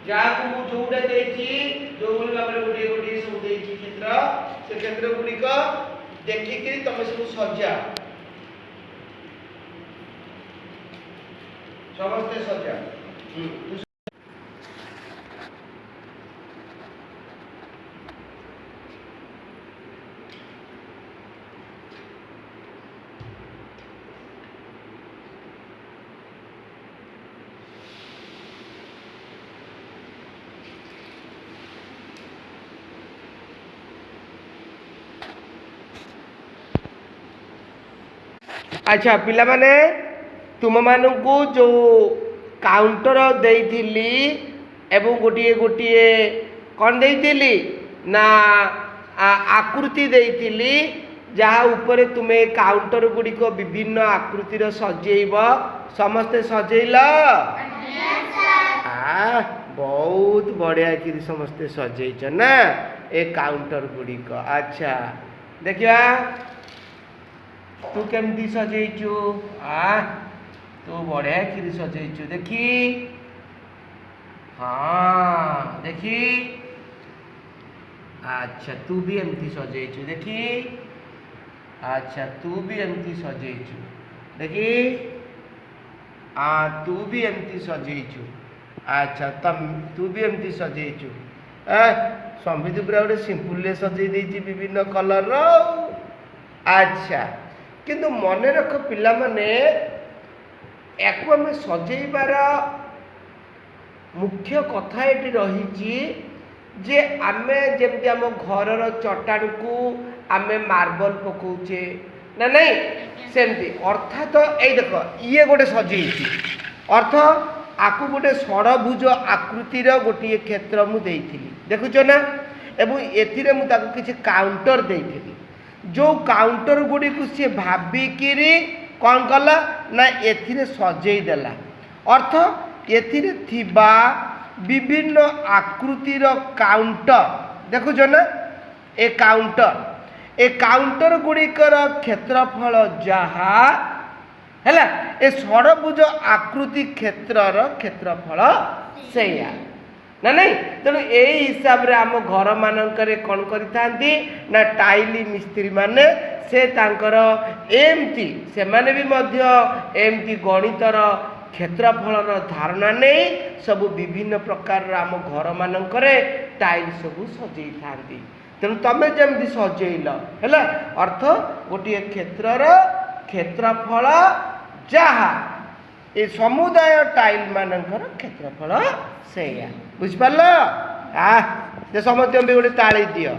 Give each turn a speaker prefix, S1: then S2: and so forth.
S1: ଯାହାକୁ ମୁଁ ଯୋଉଟା ଦେଇଛି, ଯୋଉଭଳି ଭାବରେ ଗୋଟିଏ ଗୋଟିଏ ସବୁ ଦେଇଛି କ୍ଷେତ୍ର, ସେ କ୍ଷେତ୍ର ଗୁଡ଼ିକ ଦେଖିକିରି ତମେ ସବୁ ସଜା, ସମସ୍ତେ ସଜା। ଆଚ୍ଛା ପିଲାମାନେ, ତୁମମାନଙ୍କୁ ଯେଉଁ କାଉଣ୍ଟର ଦେଇଥିଲି ଏବଂ ଗୋଟିଏ ଗୋଟିଏ କ'ଣ ଦେଇଥିଲି ନା ଆକୃତି ଦେଇଥିଲି, ଯାହା ଉପରେ ତୁମେ କାଉଣ୍ଟର ଗୁଡ଼ିକ ବିଭିନ୍ନ ଆକୃତିର ସଜେଇବ। ସମସ୍ତେ ସଜେଇଲ? ବହୁତ ବଢ଼ିଆ କିରି ସମସ୍ତେ ସଜେଇଛ ନା ଏ କାଉଣ୍ଟର ଗୁଡ଼ିକ। ଆଚ୍ଛା ଦେଖିବା ତୁ କେମିତି ସଜେଇଛୁ। ତୁ ବଢ଼ିଆ କିରି ସଜେଇଛୁ, ଦେଖି। ହଁ ଦେଖି। ଆଚ୍ଛା ତୁ ବି ଏମିତି ସଜେଇଛୁ, ଦେଖି। ଆଚ୍ଛା ତୁ ବି ଏମିତି ସଜେଇଛୁ, ଦେଖି। ତୁ ବି ଏମିତି ସଜେଇଛୁ। ଆଚ୍ଛା ତୁ ବି ଏମିତି ସଜେଇଛୁ। ସମ୍ବିତ ପୁରା ଗୋଟେ ସିମ୍ପୁଲରେ ସଜେଇ ଦେଇଛି ବିଭିନ୍ନ କଲର୍ର ଆଉ। ଆଚ୍ଛା କିନ୍ତୁ ମନେ ରଖ ପିଲାମାନେ, ୟାକୁ ଆମେ ସଜେଇବାର ମୁଖ୍ୟ କଥା ଏଠି ରହିଛି ଯେ ଆମେ ଯେମିତି ଆମ ଘରର ଚଟାଣକୁ ଆମେ ମାର୍ବଲ ପକାଉଛେ ନା ନାଇଁ, ସେମିତି ଅର୍ଥାତ ଏଇ ଦେଖ ଇଏ ଗୋଟେ ସଜେଇଛି, ଅର୍ଥ ଆକୁ ଗୋଟେ ଷଡ଼ଭୁଜ ଆକୃତିର ଗୋଟିଏ କ୍ଷେତ୍ର ମୁଁ ଦେଇଥିଲି, ଦେଖୁଛ ନା, ଏବଂ ଏଥିରେ ମୁଁ ତାକୁ କିଛି କାଉଣ୍ଟର ଦେଇଥିଲି, ଯେଉଁ କାଉଣ୍ଟର ଗୁଡ଼ିକୁ ସିଏ ଭାବିକିରି କ'ଣ କଲା ନା ଏଥିରେ ସଜେଇ ଦେଲା। ଅର୍ଥ ଏଥିରେ ଥିବା ବିଭିନ୍ନ ଆକୃତିର କାଉଣ୍ଟର, ଦେଖୁଛ ନା, ଏ କାଉଣ୍ଟର, ଏ କାଉଣ୍ଟର ଗୁଡ଼ିକର କ୍ଷେତ୍ରଫଳ ଯାହା ହେଲା, ଏ ଷଡ଼ଭୁଜ ଆକୃତି କ୍ଷେତ୍ରର କ୍ଷେତ୍ରଫଳ ସେଇଆ ନା ନାଇଁ। ତେଣୁ ଏଇ ହିସାବରେ ଆମ ଘରମାନଙ୍କରେ କ'ଣ କରିଥାନ୍ତି ନା ଟାଇଲି ମିସ୍ତ୍ରୀମାନେ ସେ ତାଙ୍କର ଏମିତି, ସେମାନେ ବି ମଧ୍ୟ ଏମିତି ଗଣିତର କ୍ଷେତ୍ରଫଳର ଧାରଣା ନେଇ ସବୁ ବିଭିନ୍ନ ପ୍ରକାରର ଆମ ଘରମାନଙ୍କରେ ଟାଇଲ୍ ସବୁ ସଜେଇଥାନ୍ତି। ତେଣୁ ତମେ ଯେମିତି ସଜେଇଲ ହେଲା, ଅର୍ଥ ଗୋଟିଏ କ୍ଷେତ୍ରର କ୍ଷେତ୍ରଫଳ ଯାହା, ଏ ସମୁଦାୟ ଟାଇଲ୍ ମାନଙ୍କର କ୍ଷେତ୍ରଫଳ ସେଇଆ। ବୁଝିପାରିଲ? ଯେ ସମସ୍ତଙ୍କ ବି ଗୋଟେ ତାଳି ଦିଅ।